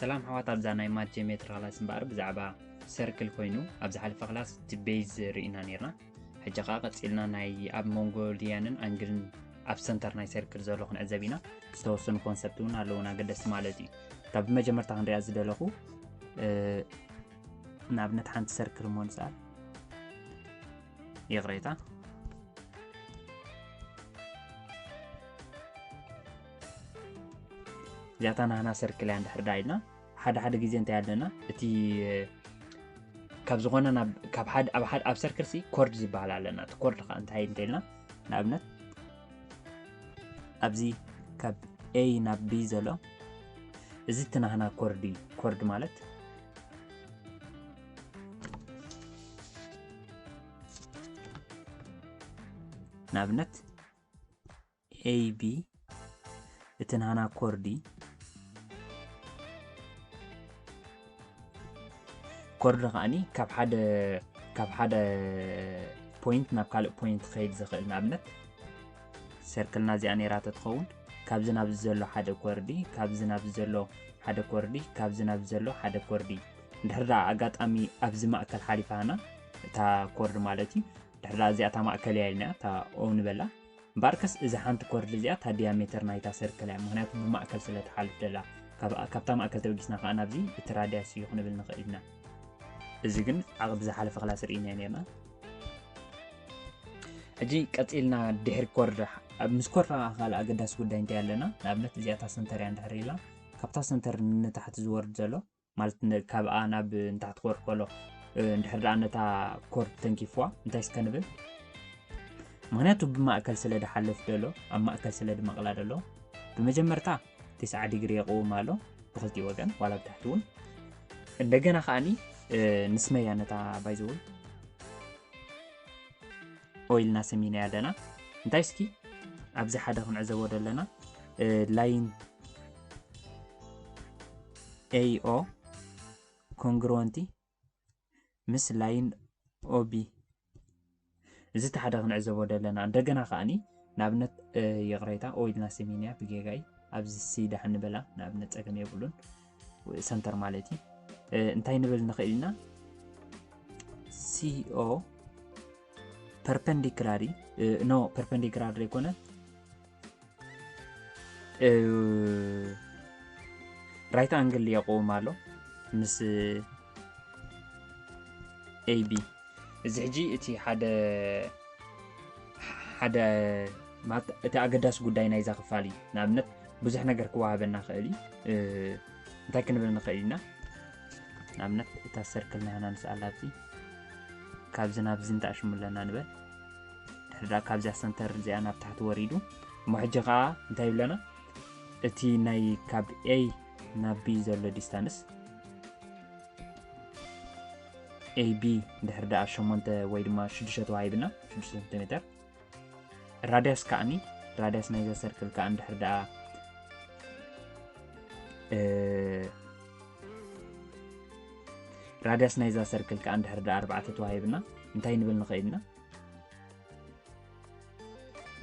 ሰላም ኣሕዋት፣ ኣብዛ ናይ ማት ጂኦሜትሪ ክላስ እምበኣር ብዛዕባ ሰርክል ኮይኑ፣ ኣብ ዝሓለፈ ክላስ እቲ ቤዝ ርኢና ነይርና። ሕጂ ኸዓ ቀጺልና ናይ ኣብ መንጎ ሊያንን ኣንግልን ኣብ ሰንተር ናይ ሰርክል ዘሎ ክንዕዘብ ኢና። ዝተወሰኑ ኮንሰፕት እውን ኣለዉን ኣገደስቲ ማለት እዩ። ካብ ብመጀመርታ ክንሪኣ ዝደለኹ፣ እ፣ ንኣብነት ሓንቲ ሰርክል እሞ ንስኣል። ይቕሬታ። እዚኣታ ናህና ሰርክል እያ እንድሕር ደኣ ኢልና፣ ሓደ ሓደ ግዜ እንታይ ኣለና፣ እቲ ካብ ዝኾነ ናብ፣ ካብ ሓደ፣ ኣብ ሓደ፣ ኣብ ሰርክል ሲ ኮርድ ዝበሃል ኣለና። እቲ ኮርድ ኸዓ እንታይ እንተልና፣ ንኣብነት ኣብዚ ካብ ኤ ናብ ቢ ዘሎ፣ እዚ እቲ ናህና ኮርድ እዩ። ኮርድ ማለት ንኣብነት ኤ ቢ እቲ ናህና ኮርድ እዩ። ኮርድ ከዓኒ ካብ ሓደ፣ ካብ ሓደ ፖይንት ናብ ካልእ ፖይንት ክኸይድ ዝኽእል፣ ንኣብነት ሰርክልና እዚኣ ነይራ ተትኸውን፣ ካብዚ ናብዚ ዘሎ ሓደ ኮርዲ፣ ካብዚ ናብዚ ዘሎ ሓደ ኮርዲ፣ ካብዚ ናብዚ ዘሎ ሓደ ኮርዲ። እንድሕር ደኣ ኣጋጣሚ ኣብዚ ማእከል ሓሊፋ ሃና፣ እታ ኮርድ ማለት እዩ፣ እንድሕር ደኣ እዚኣ እታ ማእከል እያ ኢልና፣ እታ ኦ ንበላ። እምበኣርከስ እዛ ሓንቲ ኮርድ እዚኣ እታ ዲያሜተር ናይታ ሰርክል እያ፣ ምኽንያቱ ብማእከል ስለ ትሓልፍ ደላ። ካብ፣ ካብታ ማእከል ተበጊስና ከኣ ናብዚ እቲ ራድያስ እዩ ክንብል ንኽእል ኢና። እዚ ግን ኣብ ዝሓለፈ ክላስ ርኢናዮ ነርና። ሕጂ ቀጺልና ድሕሪ ኮርድ፣ ኣብ ምስ ኮርድ ካልእ ኣገዳሲ ጉዳይ እንታይ ኣለና? ንኣብነት እዚኣ እታ ሰንተር እያ እንድሕር ኢልና፣ ካብታ ሰንተር ንታሕቲ ዝወርድ ዘሎ፣ ማለት ን-፣ ካብኣ ናብ ንታሕቲ ክወርድ ከሎ፣ እ፣ እንድሕር ደኣ ነታ ኮርድ ተንኪፍዋ፣ እንታይ እስከ ንብል? ምኽንያቱ ብማእከል ስለ ድሓልፍ ደሎ፣ ኣብ ማእከል ስለ ድመቕላ ደሎ፣ ብመጀመርታ ተስዓ ዲግሪ የቕውም ኣሎ፣ ብኽልቲኡ ወገን፣ ዋላ ብታሕቲ እውን። እንደገና ከኣኒ፣ እ፣ ንስመያ ነታ ባይዘወይ ኦ ኢልና ሰሚናያ ኣለና። እንታይ እስኪ ኣብዚ ሓደ ክንዕዘቦ ደለና፣ እ፣ ላይን ኤ ኦ ኮንግሩወንቲ ምስ ላይን ኦ ቢ፣ እዚ እቲ ሓደ ክንዕዘቦ ደለና። እንደገና ከኣኒ ንኣብነት፣ እ፣ ይቕሬታ፣ ኦ ኢልና ሰሚናያ ብጌጋይ ኣብዚ ሲ ዳሕን ንበላ፣ ንኣብነት ጸገም የብሉን። ሰንተር ማለት እዩ። እ፣ እንታይ ንብል ንኽእል ኢና? ሲ ኦ ፐርፐንዲክላሪ፣ እ፣ ኖ፣ ፐርፐንዲክላር ዘይኮነ፣ እ፣ ራይት ኣንግል የቕውም ኣሎ ምስ ኤ ቢ። እዚ ሕጂ እቲ ሓደ፣ ሓደ ማለት እቲ ኣገዳሲ ጉዳይ ናይዛ ክፋል እዩ። ንኣብነት ብዙሕ ነገር ክወሃበና ክእል እዩ። እ፣ እንታይ ክንብል ንኽእል ኢና? ንኣብነት እታ ሰርክል ናህና ንስኣላ ኣብዚ፣ ካብዚ ናብዚ እንተኣሽሙ ኣለና ንበል። ድሕሪ ደኣ ካብዚኣ ሰንተር እዚኣ ናብ ታሕቲ ወሪዱ፣ እሞ ሕጂ ኸዓ እንታይ ይብለና? እቲ ናይ ካብ ኤ ናብ ቢ ዘሎ ዲስታንስ፣ ኤ ቢ ድሕሪ ደኣ ሸሞንተ ወይ ድማ ሽዱሽተ ተዋሂብና፣ ሽዱሽተ ሴንቲሜተር። ራድያስ ከኣኒ፣ ራድያስ ናይዛ ሰርክል ከኣ እንድሕር ደኣ፣ እ፣ ራድያስ ናይዛ ሰርክል ከኣ እንድሕር ደኣ ኣርባዕተ ተዋሂብና፣ እንታይ ንብል ንኽእል ኢና?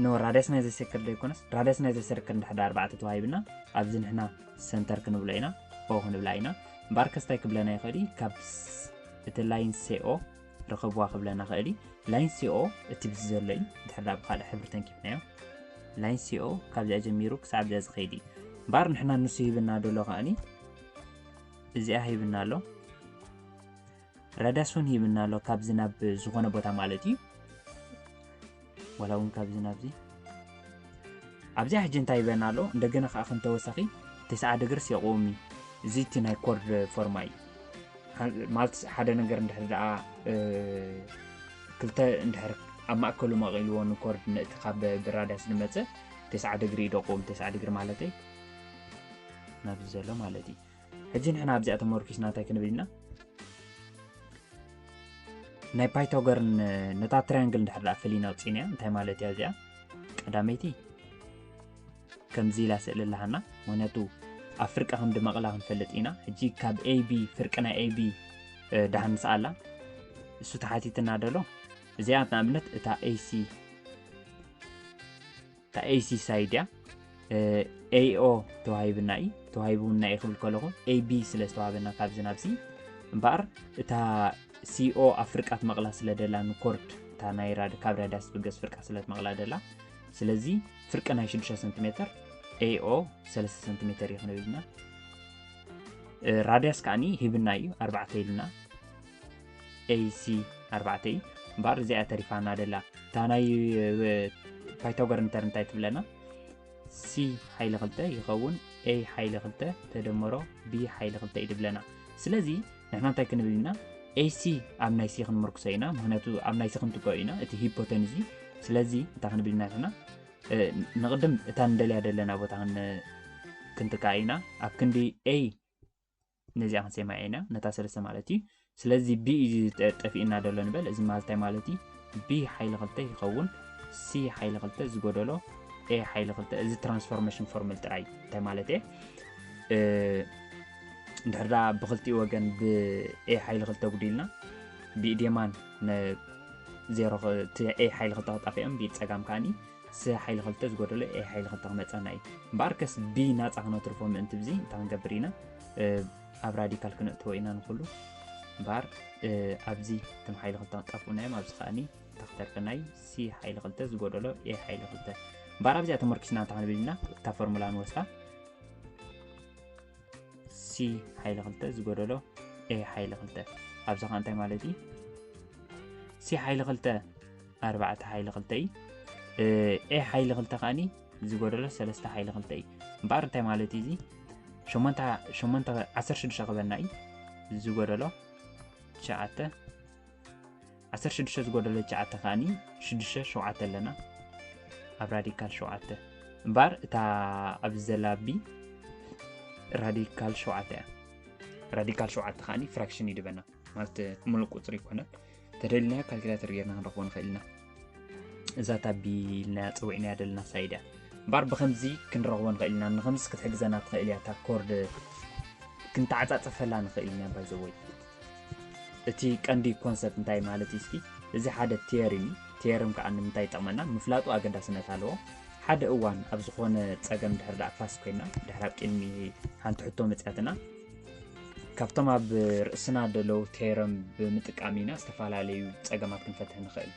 ኖ፣ ራድያስ ናይዛ ሰርክል ዘይኮነስ፣ ራድያስ ናይዛ ሰርክል እንድሕር ደኣ ኣርባዕተ ተዋሂብና፣ ኣብዚ ንሕና ሰንተር ክንብሎ ኢና፣ ኦ ክንብላ ኢና። እምበኣር ከስታይ ክብለና ይኽእል እዩ፣ ካብ ስ-፣ እቲ ላይን ሲ ኦ ርኸብዋ ክብለና ኽእል እዩ። ላይን ሲ ኦ እቲ ብዚ ዘሎ እዩ፣ እንድሕር ደኣ ብኻልእ ሕብሪ ተንኪፍናዮ። ላይን ሲ ኦ ካብዚኣ ጀሚሩ ክሳብ እዚኣ ዝኸይድ እዩ። እምበኣር ንሕና ንሱ ሂብና ደሎ ከኣኒ፣ እዚኣ ሂብና ኣሎ። ራድያስ እውን ሂብና ኣሎ፣ ካብዚ ናብ ዝኾነ ቦታ ማለት እዩ። ዋላ እውን ካብዚ ናብዚ። ኣብዚኣ ሕጂ እንታይ ይበና ኣሎ? እንደገና ከኣ ከም ተወሳኺ ተስዓ ድግርስ የቕውም እዩ። እዚ እቲ ናይ ኮርድ ፎርማ እዩ። ሓ-፣ ማለት ሓደ ነገር እንድሕር ደኣ፣ እ፣ ክልተ እንድሕር ኣብ ማእከሉ መቒልዎ ንኮርድ ነቲ ካብ ብራድያስ ዝመጽእ ተስዓ ድግሪ እዩ ደቕውም፣ ተስዓ ድግሪ ማለተይ ናብዚ ዘሎ ማለት እዩ። ሕጂ ንሕና ኣብዚኣ ተመርኪስና እንታይ ክንብል ኢና? ናይ ፓይታጎርን ነታ ትራያንግል እንድሕር ደኣ ፈሊና ኣውጺእናያ፣ እንታይ ማለት እያ እዚኣ? ቀዳመይቲ ከምዚ ኢላ ስእሊ ኣለሃና፣ ምኽንያቱ ኣብ ፍርቂ ከም ድመቕላ ክንፈልጥ ኢና። ሕጂ ካብ ኤ ቢ፣ ፍርቂ ናይ ኤ ቢ፣ እ፣ ደሓን ንስኣላ። እሱ ተሓቲትና ደሎ። እዚኣ ንኣብነት እታ ኤ ሲ፣ እታ ኤ ሲ ሳይድ እያ። እ፣ ኤ ኦ ተዋሂብና እዩ። እታ ተዋሂቡና እዩ ክብል ከለኹ ኤቢ ስለ ዝተዋሃበና ካብዚ ናብዚ እምበኣር እታ ሲኦ ኣብ ፍርቃት መቕላ ስለ ደላ ንኮርድ እታ ናይ ራድ ካብ ራዳስ ብገስ ፍርቃ ስለ መቕላ ደላ ስለዚ ፍርቂ ናይ ሽዱሽተ ሰንቲሜተር ኤኦ ሰለስተ ሰንቲሜተር እዩ ክንብል ኢና። ራድያስ ከዓኒ ሂብና እዩ ኣርባዕተ ኢልና ኤሲ ኣርባዕተ እዩ። እምበኣር እዚኣ ተሪፋና ደላ እታ ናይ ፓይታጎር እንተር እንታይ ትብለና ሲ ሓይሊ ክልተ ይኸውን ኤ ሓይሊ ክልተ ተደመሮ ቢ ሓይሊ ክልተ እዩ ድብለና። ስለዚ ንሕና እንታይ ክንብል ኢና? ኤሲ ኣብ ናይ ሲ ክንምርክሶ ኢና፣ ምክንያቱ ኣብ ናይ ሲ ክንትክኦ ኢና እቲ ሂፖተንዚ። ስለዚ እንታይ ክንብል ኢና ንሕና ንቕድም እታ ንደልያ ዘለና ቦታ ክንትክኣ ኢና። ኣብ ክንዲ ኤ ነዚኣ ክንሰማ ኢና ነታ ሰለስተ ማለት እዩ። ስለዚ ቢ እዩ ጠፊእና ደሎ ንበል። እዚ ማለት እንታይ ማለት እዩ? ቢ ሓይሊ ክልተ ይኸውን ሲ ሓይሊ ክልተ ዝጎደሎ ኤ ሓይሊ ክልተ። እዚ ትራንስፎርሜሽን ፎርሙል ጥራይ እንታይ ማለት እየ? እንድሕር ደኣ ብክልቲኡ ወገን ብኤ ሓይሊ ክልተ ጉዲልና ብኢድ የማን ዜሮ ኤ ሓይሊ ክልተ ክጣፍኦም ብኢድ ጸጋም ከዓኒ ሲ ሓይሊ ክልተ ዝጎደሎ ኤ ሓይሊ ክልተ ክመጸና እዩ። እምበኣር ከስ ቢ ናጻ ክነትርፎ ምእንቲ ብዚ እንታይ ክንገብር ኢና? ኣብ ራዲካል ክነእትዎ ኢና ንኩሉ። እምበኣር ኣብዚ እቶም ሓይሊ ክልተ ክጠፍኡና እዮም። ኣብዚ ከዓኒ እንታይ ክተርፈና እዩ? ሲ ሓይሊ ክልተ ዝጎደሎ ኤ ሓይሊ ክልተ። እምበኣር ኣብዚኣ ተመርኪስና እንታይ ክንብል ኢና? እታ ፎርሙላ ንወስዳ። ሲ ሓይሊ ክልተ ዝጎደሎ ኤ ሓይሊ ክልተ። ኣብዚ ከ እንታይ ማለት እዩ? ሲ ሓይሊ ክልተ ኣርባዕተ ሓይሊ ክልተ እዩ። ኤ ሓይሊ ክልተ ከዓኒ ዝጎደሎ ሰለስተ ሓይሊ ክልተ እዩ። እምበኣር እንታይ ማለት እዩ እዚ? ሸሞንተ ሸሞንተ ዓሰርተ ሽዱሽተ ክበና እዩ። ዝጎደሎ ትሽዓተ ዓሰርተ ሽዱሽተ ዝጎደሎ ትሽዓተ ከዓኒ ሽዱሽተ ሸውዓተ ኣለና ኣብ ራዲካል ሸውዓተ። እምበኣር እታ ኣብዚ ዘላ ቢ ራዲካል ሸውዓተ እያ። ራዲካል ሸውዓተ ከዓኒ ፍራክሽን ይድበና ማለት ሙሉእ ቁፅሪ ይኮነን። ተደሊና ካልኩሌተር ጌርና ክንረኽቦ ንኽእል ኢና። እዛ ታቢ ኢልና ፀዊዕናያ ዘለና ሳይድ እያ። እምበኣር ብኸምዚ ክንረኽቦ ንኽእል ኢና። ንኸምዚ ክትሕግዘና ትኽእል እያ። እታ ኮርድ ክንተዓፃፀፈላ ንኽእል ኢና። ባይዘወይ እቲ ቀንዲ ኮንሰፕት እንታይ ማለት እዩ? እስኪ እዚ ሓደ ቲየሪም እዩ። ቲየሪም ከዓ ንምንታይ ይጠቕመና? ምፍላጡ ኣገዳስነት ኣለዎ። ሓደ እዋን ኣብ ዝኾነ ፀገም ድሕር ደኣ ፋስ ኮይና ድሕር ኣብ ቅድሚ ሓንቲ ሕቶ መፅያትና ካብቶም ኣብ ርእስና ደለዉ ቴረም ብምጥቃም ኢና ዝተፈላለዩ ፀገማት ክንፈትሕ ንኽእል።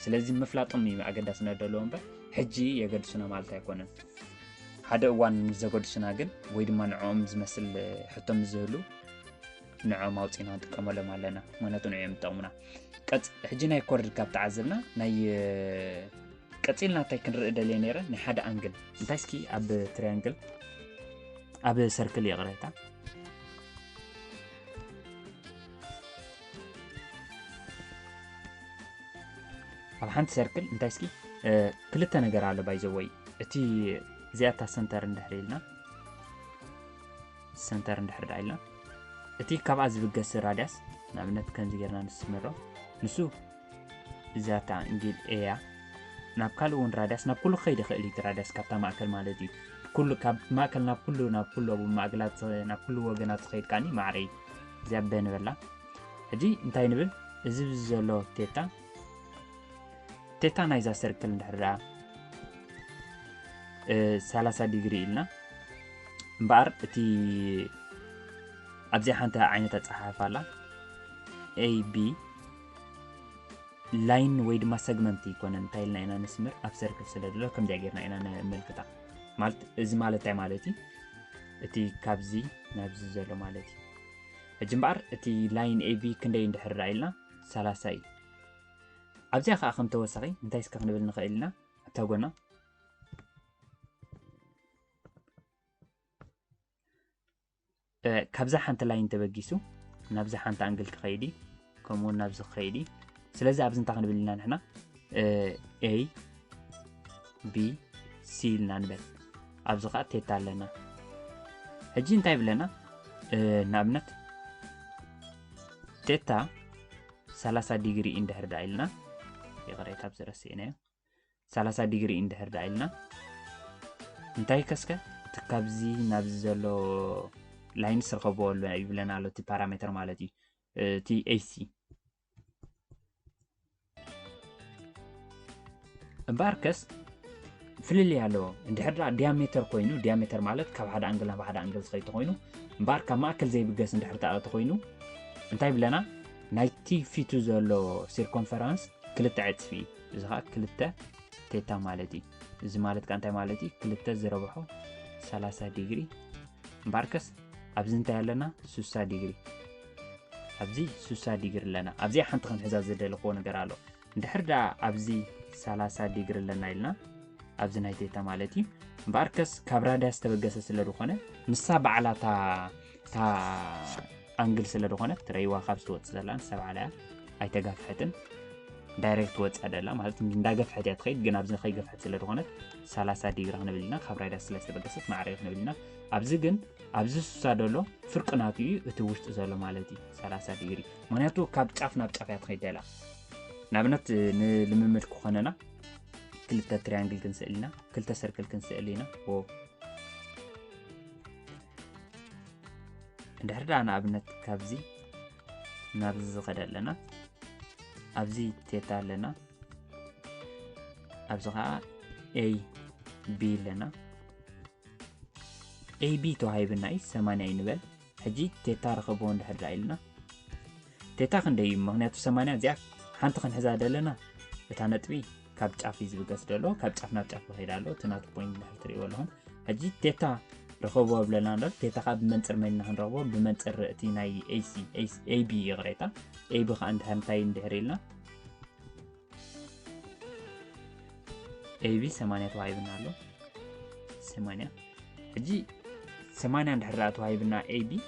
ስለዚ ምፍላጦም እዩ ኣገዳስነት ደለዎ እምበር ሕጂ የገድሱና ማለት ኣይኮነን። ሓደ እዋን ምስ ዘገድሱና ግን ወይ ድማ ንዕኦም ዝመስል ሕቶ ምስ ዝህሉ ንዕኦም ኣውፂና ንጥቀመሎም ኣለና። ምክንያቱ ንዕኦም ይጠቕሙና። ቀፅ ሕጂ ናይ ኮርድ ካብ ተዓዘብና ናይ ቀፂልና እንታይ ክንርኢ ደልየ ነይረ ናይ ሓደ ኣንግል እንታይ እስኪ ኣብ ትሪያንግል ኣብ ሰርክል ይቕሬታ ኣብ ሓንቲ ሰርክል እንታይ እስኪ ክልተ ነገር ኣሎ ባይዘወይ እቲ እዚኣታ ሰንተር እንድሕር ኢልና ሰንተር እንድሕር ዳ ኢልና እቲ ካብኣ ዝብገስ ራድያስ ንኣብነት ከምዚ ጌርና ንስምሮ ንሱ እዛታ እንግል ኤያ ናብ ካልእ እውን ራድያስ ናብ ኩሉ ክኸይድ ይኽእል እዩ ራድያስ ካብታ ማእከል ማለት እዩ ኩሉ ካብ ማእከል ናብ ኩሉ ናብ ኩሉ ማእገላት ናብ ኩሉ ወገናት ዝኸይድ ካኒ ማዕረ እዩ እዚኣ በንበላ ሕጂ እንታይ ንብል እዚ ብዚ ዘሎ ቴታ ቴታ ናይዛ ሰርክል እንድሕር ደኣ ሰላሳ ዲግሪ ኢልና እምበኣር እቲ ኣብዚኣ ሓንቲ ዓይነት ኣፀሓሕፋ ኣላ ኤቢ ላይን ወይ ድማ ሰግመንት ይኮነን እንታይ ኢልና ኢና ንስምር ኣብ ሰርክል ስለ ዘሎ ከምዚኣ ጌርና ኢና ነመልክታ ማለት እዚ ማለት እንታይ ማለት እዩ እቲ ካብዚ ናብዚ ዘሎ ማለት እዩ ሕጂ እምበኣር እቲ ላይን ኤቢ ክንደይ እንድሕር ዳ ኢልና ሰላሳ እዩ ኣብዚኣ ከዓ ከም ተወሳኺ እንታይ እስከ ክንብል ንኽእል ኢና ኣብታ ጎና ካብዛ ሓንቲ ላይን ተበጊሱ ናብዛ ሓንቲ ኣንግል ክኸይድ እዩ ከምኡውን ናብዚ ክኸይድ እዩ ስለዚ ኣብዚ እንታይ ክንብል ኢና ንሕና ኤ ቢ ሲ ኢልና ንበል ኣብዚ ከዓ ቴታ ኣለና ሕጂ እንታይ ብለና ንኣብነት ቴታ ሰላሳ ዲግሪ እንድሕር ደኣ ኢልና ይቕሬታ ኣብዚ ረሲእናዮ ሰላሳ ዲግሪ እንድሕር ደኣ ኢልና እንታይ ከስከ እቲ ካብዚ ናብዚ ዘሎ ላይንስ ርከብዎ ኣሎ ይብለና ኣሎ እቲ ፓራሜተር ማለት እዩ እቲ ኤሲ እምበኣርከስ ፍልልይ ኣለዎ። እንድሕር ደኣ ዲያሜተር ኮይኑ፣ ዲያሜተር ማለት ካብ ሓደ ኣንግል ናብ ሓደ ኣንግል ዝኸይድ ተኾይኑ፣ እምበኣር ካብ ማእከል ዘይብገስ እንድሕር ደኣ ተኾይኑ፣ እንታይ ይብለና? ናይቲ ፊቱ ዘሎ ሲርኮንፈራንስ ክልተ ዕጽፊ እዩ። እዚ ኸኣ ክልተ ቴታ ማለት እዩ። እዚ ማለት ከኣ እንታይ ማለት እዩ? ክልተ ዝረብሖ ሰላሳ ዲግሪ። እምበኣርከስ ኣብዚ እንታይ ኣለና? ስሳ ዲግሪ። ኣብዚ ስሳ ዲግሪ ኣለና። ኣብዚኣ ሓንቲ ክንሕዛ ዝደለኽዎ ነገር ኣሎ። እንድሕር ደኣ ኣብዚ ሰላሳ ዲግሪ ኣለና ኢልና፣ ኣብዚ ናይ ቴታ ማለት እዩ። እምበኣርከስ ካብ ራዳስ ዝተበገሰ ስለ ዝኾነ፣ ንሳ ባዕላ እታ፣ እታ ኣንግል ስለ ዝኾነት፣ ትረይዋ ካብ ዝትወጽእ ዘላ ንሳ ባዕላ እያ፣ ኣይተጋፍሐትን። ዳይሬክት ወጻ ደላ ማለት እንዳገፍሐት እያ ትኸይድ፣ ግን ኣብዚ ከይገፍሐት ስለ ዝኾነት ሰላሳ ዲግሪ ክንብል ኢና፣ ካብ ራዳስ ስለ ዝተበገሰት ማዕረ እዩ ክንብል ኢና። ኣብዚ ግን ኣብዚ ስሳ ዘሎ ፍርቂ ናቱ እዩ፣ እቲ ውሽጢ ዘሎ ማለት እዩ ሰላሳ ዲግሪ። ምኽንያቱ ካብ ጫፍ ናብ ጫፍ እያ ትኸይድ ደላ። ንኣብነት ንልምምድ ክኾነና ክልተ ትሪያንግል ክንስእል ኢና፣ ክልተ ሰርክል ክንስእል ኢና። ዎ። እንድሕር ደኣ ንኣብነት ካብዚ ናብዚ ዝኸደ ኣለና፣ ኣብዚ ቴታ ኣለና፣ ኣብዚ ኸዓ ኤ ቢ ኣለና። ኤ ቢ ተዋሂብና እዩ፣ ሰማንያ እዩ ንበል። ሕጂ ቴታ ርኸብዎ እንድሕር ደኣ ኢልና፣ ቴታ ክንደይ እዩ? ምኽንያቱ ሰማንያ እዚኣ ሓንቲ ክንሕዛ ደለና፣ እታ ነጥቢ ካብ ጫፍ እዩ ዝብገስ ደሎ፣ ካብ ጫፍ ናብ ጫፍ ይኸይድ ኣሎ። እቲ ናቱ ፖይንት እንድሕር ትርእይዎ ኣለኹም። ሕጂ ቴታ ርኸብዎ ብለና ኣሎ። ቴታ ኸዓ ብመንጽር መን ኢና ክንረኽቦ? ብመንጽር እቲ ናይ ኤ ሲ፣ ኤ ቢ ይቕሬታ። ኤ ቢ ኸዓ እንድሕር እንታይ እንድሕር ኢልና? ኤ ቢ ሰማንያ ተዋሂብና ኣሎ። ሰማንያ። ሕጂ ሰማንያ እንድሕር ደኣ ተዋሂብና ኤ ቢ፣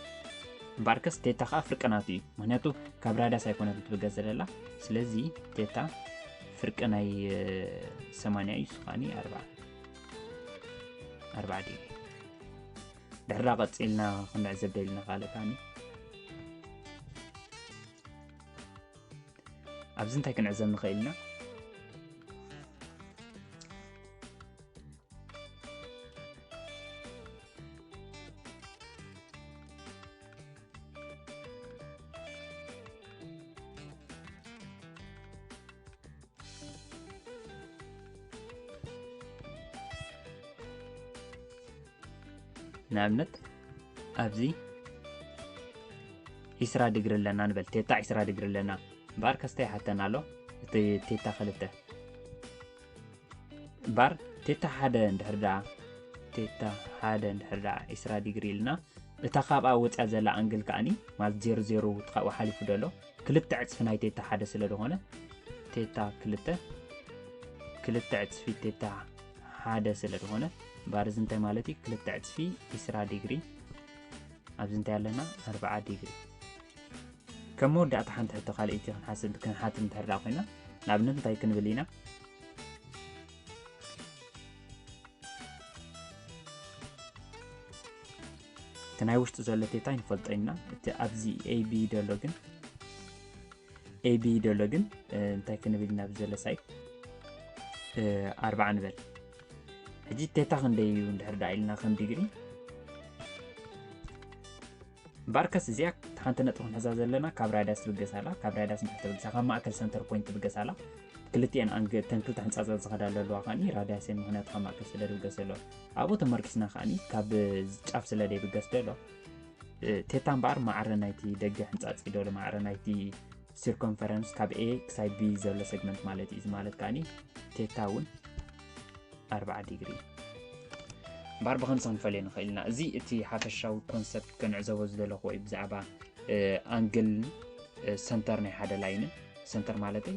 እምበኣርከስ ቴታ ኸዓ ፍርቂ ናቱ እዩ። ምኽንያቱ ካብ ራዳስ ኣይኮነት እትብገስ ዘላ። ስለዚ ቴታ ፍርቂ ናይ፣ እ፣ ሰማንያ እዩ። እሱ ኸዓኒ ኣርብዓ፣ ኣርብዓ ዲግሪ። ድሕር ደኣ ቀጺልና ክንዕዘብ ደሊና ካልእ ከዓኒ። ኣብዚ እንታይ ክንዕዘብ ንኽእል ኢና? ንኣብነት ኣብዚ ዒስራ ዲግሪ ኣለና ንበል፣ ቴታ ዒስራ ዲግሪ ኣለና። እምበኣር ከስተ ይሓተና ኣሎ፣ እቲ ቴታ ክልተ። እምበኣር ቴታ ሓደ እንድሕር ደኣ፣ ቴታ ሓደ እንድሕር ደኣ ዒስራ ዲግሪ ኢልና፣ እታ ካብኣ ወጽያ ዘላ ኣንግል ከኣኒ፣ ማለት ዜሮ ዜሮ ካብኡ ሓሊፉ ዘሎ፣ ክልተ ዕጽፊ ናይ ቴታ ሓደ ስለ ዝኾነ፣ ቴታ ክልተ፣ ክልተ ዕጽፊ ቴታ ሓደ ስለ ዝኾነ፣ እምበኣር እዚ እንታይ ማለት እዩ? ክልተ ዕጽፊ ዒስራ ዲግሪ፣ ኣብዚ እንታይ ኣለና? ኣርብዓ ዲግሪ። ከም መወዳእታ ሓንቲ ሕቶ ካልኣይቲ ክንሓስብ፣ ክንሓትት እንድሕር ደኣ ኮይና፣ ንኣብነት እንታይ ክንብል ኢና? እቲ ናይ ውሽጢ ዘሎ ቴታ ኣይንፈልጦ ኢና። እቲ ኣብዚ ኤ ቢ ዘሎ ግን፣ ኤ ቢ ዘሎ ግን፣ እ፣ እንታይ ክንብል ኢና ኣብዚ ዘሎ ሳይድ? እ፣ ኣርብዓ ንበል። ሕጂ ቴታ ክንደይ እዩ እንድሕር ደኣ ኢልና ከም ዲግሪ? እምበኣርከስ እዚኣ ሓንቲ ነጥቢ ክንሕዛ ዘለና፣ ካብ ራዳስ ትብገስ ኣላ። ካብ ራዳስ እንድሕር ትብገሳ፣ ካብ ማእከል ሰንተር ፖይንት ትብገስ ኣላ። ክልቲኤን ኣንግ-፣ እተን ክልተ ሕንጻጻት ዝኸዳ ዘለዋ ከኣኒ ራዳስ እየን፣ ምኽንያቱ ካብ ማእከል ስለ ዝብገስ ዘሎ። ኣብኡ ተመርኪስና ከኣኒ ካብ ጫፍ ስለ ዘይብገስ ዘሎ፣ እ፣ ቴታ እምበኣር ማዕረ ናይቲ ደገ ሕንጻጽ እዩ ዘሎ፣ ማዕረ ናይቲ ሲርኮንፈረንስ ካብ ኤ ክሳብ ቢ ዘሎ ሰግመንት ማለት እዩ። እዚ ማለት ከኣኒ ቴታ እውን ኣርብዓ ዲግሪ። እምበኣር ብኸምዚ ክንፈልዮ ንኽእል ኢና። እዚ እቲ ሓፈሻዊ ኮንሰፕት ክንዕዘቦ ዝደለኹዎ እዩ ብዛዕባ፣ እ፣ ኣንግልን፣ እ፣ ሰንተር ናይ ሓደ ላይንን። ሰንተር ማለተይ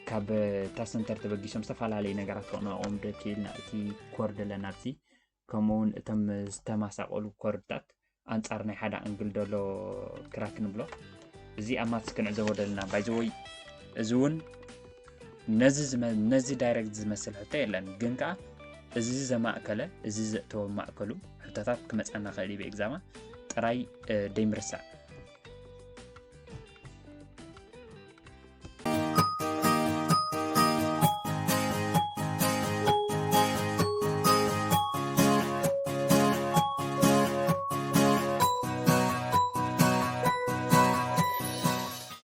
ካብ እታ ሰንተር ተበጊሶም ዝተፈላለዩ ነገራት ከቕንዖም ዶ ክኢልና፣ እቲ ኮርድ ኣለና ኣብዚ፣ ከምኡ እውን እቶም ዝተመሳቐሉ ኮርድታት ኣንጻር ናይ ሓደ ኣንግል ዘሎ ክራክ ንብሎ። እዚ ኣብ ማትስ ክንዕዘቦ ደለና። ባይ ዘ ወይ እዚ እውን ነዚ ዝመ-፣ ነዚ ዳይሬክት ዝመስል ሕቶ የለን፣ ግን ከኣ እዚ ዘማእከለ፣ እዚ ዘእተወ ማእከሉ ሕቶታት ክመጸና ክእል እዩ ብኤግዛማ ጥራይ፣ እ፣ ደይምርሳዕ።